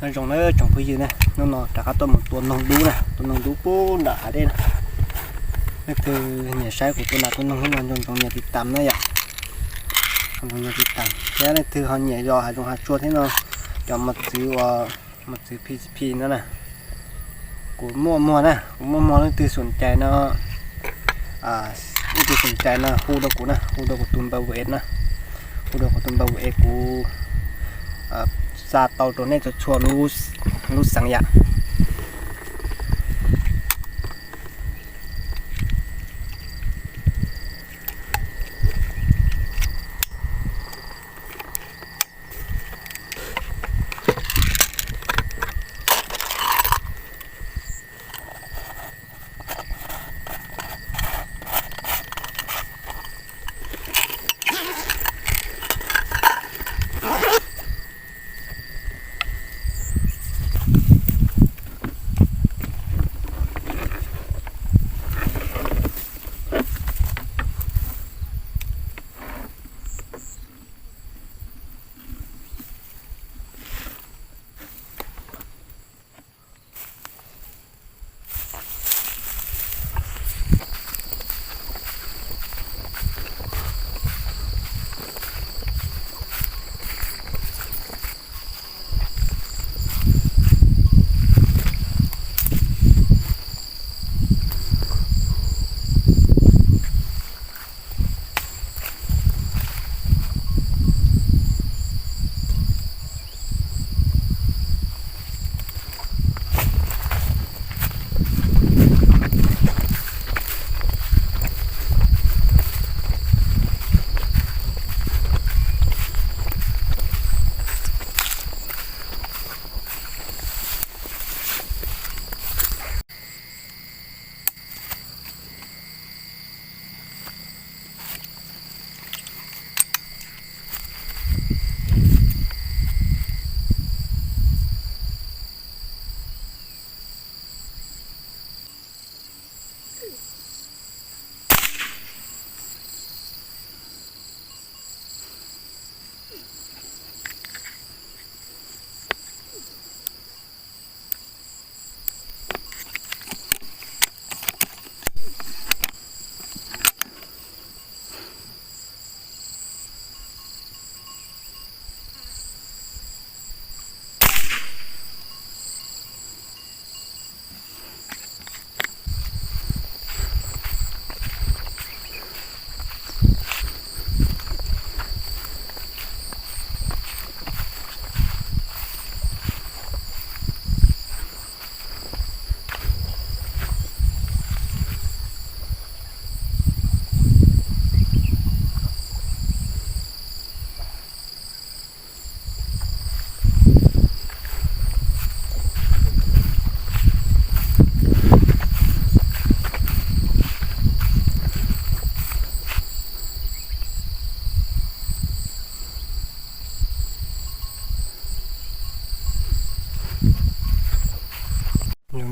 Nyob zoo na tsoom phooj ywg na, hnub no rov qab tuaj mus tua noog dub na, tua noog dub pub nram hav dej na. Leej twg nyiam saib kuv tua nas tua noog no nco ntsoov nias tiv tam na yom. Nco ntsoov nias tiv tam thiab leej twg ho nyiam yos hav zoov hav tsua thiab no, cov mos txwv uas mos txwv P C P no na, kuv muaj muag na, kuv muaj muag. Leej twg xom cai no, leej twg xom cai no hu rau kuv na, hu rau kuv tus npawb es na, hu rau kuv tus npawb es kuv xa tau rau nej txhua txhua lub xeev yam.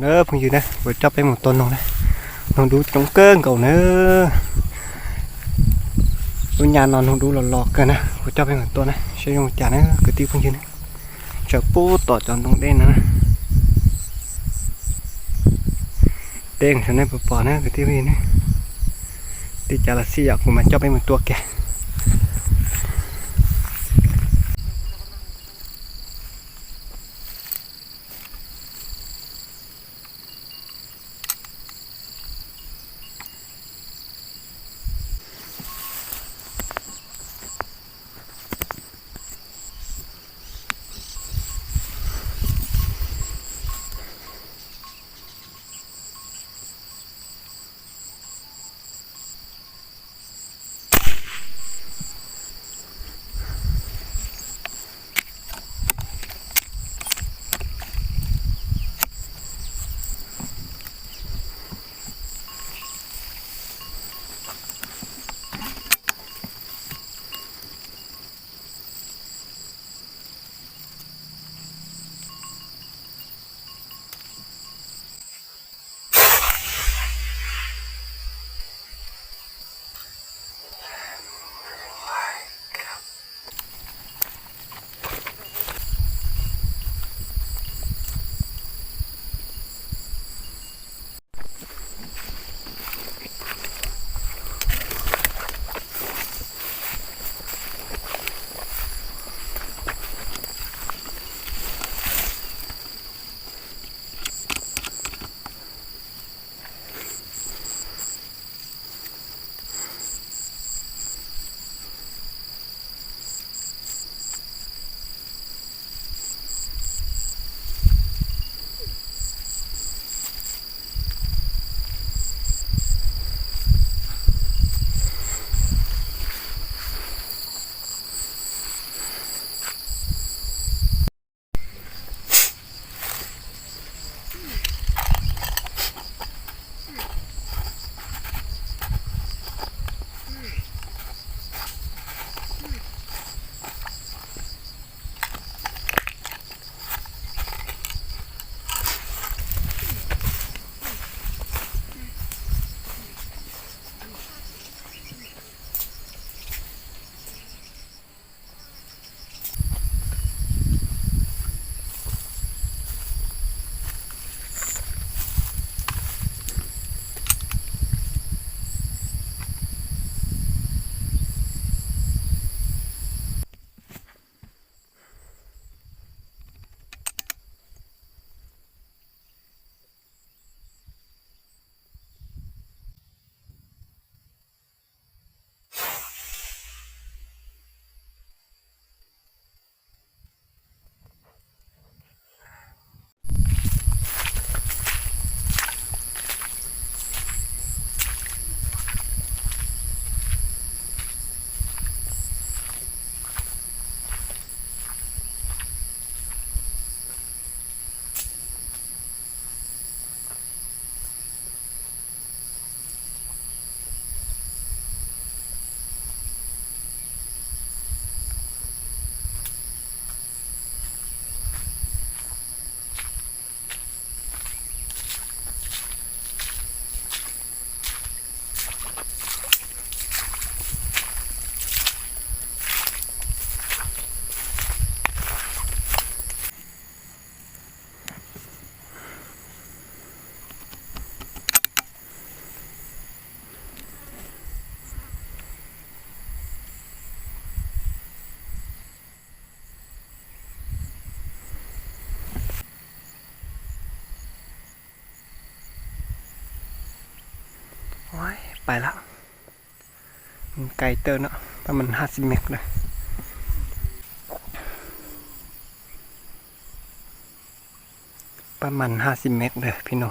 Nawb phooj ywg na, kuv coj peb mus tua noog na. Noog dub coob kawg nkaus na. Lub nyab no noog dub los los kawg na, kuv coj peb mus tua na, saib zoo cas na kwv tij phooj ywg na. Tsaws pub tom cov ntoo dej no na. Deb saum nej puas pom na kwv tij phooj ywg na. Li cas los xij yom, kuv mam coj peb mus tua kiag. Ua, pais lawm. Kais tawm no, pab mas ha xi mev lawm. Pab mas ha xi mev lawm phim no.